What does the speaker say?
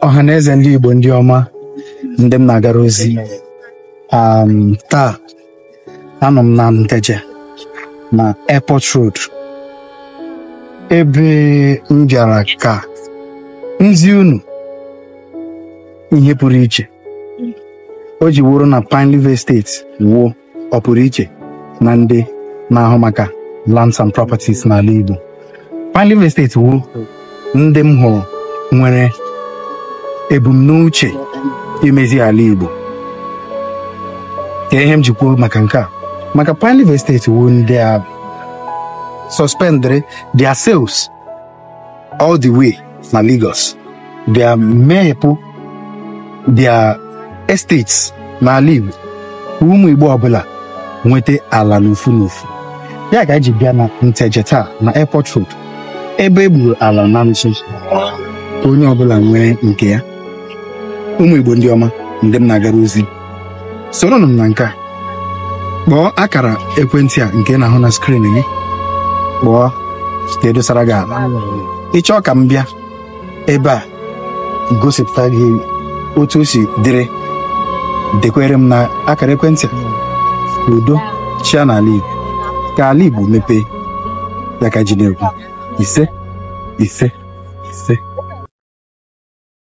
Ọha na eze ndị Igbo, ndị ọma, ndị m na-agara ozi, taa anọ m na Nteje na Airport Road, ebe m bịara ka nzi unu ihe pụrụ iche o ji wụrụ na Pine Leaf Estate wuo ọ pụrụ iche na ndị na-ahụ maka lands and properties n'ala Igbo. Pine Leaf Estate wuo ndị m hụrụ nwere ebumnuche imezi ala Igbo. Ka ihe m ji kwuo maka nke a, maka Pine Leaf Estate wuo ndị a suspended their sales all the way na Lagos, their meghepụ their estates n'ala Igbo ka ụmụ Igbo ọbụla nweta ala n'ofu n'ofu. Ya ka eji bịa na Nteje taa na Airport Road, ebe e gburu ala na nso, onye ọbụla nwere nke ya. Ụmụ Igbo ndị ọma, ndị m na-agara ozi, soronụ m na nke a. Kpọọ akara ekwentị a nke ị na-ahụ na screen gị, kpọọ ka edosara gị ala. Ị chọọ ka m bịa ebe a gosipụta gị otu o si dịrị, dekwere m na akara ekwentị a. Udo chia n'ala Igbo, ka ala Igbo mepee. Ya ka ji na-ekwu ise, ise, ise.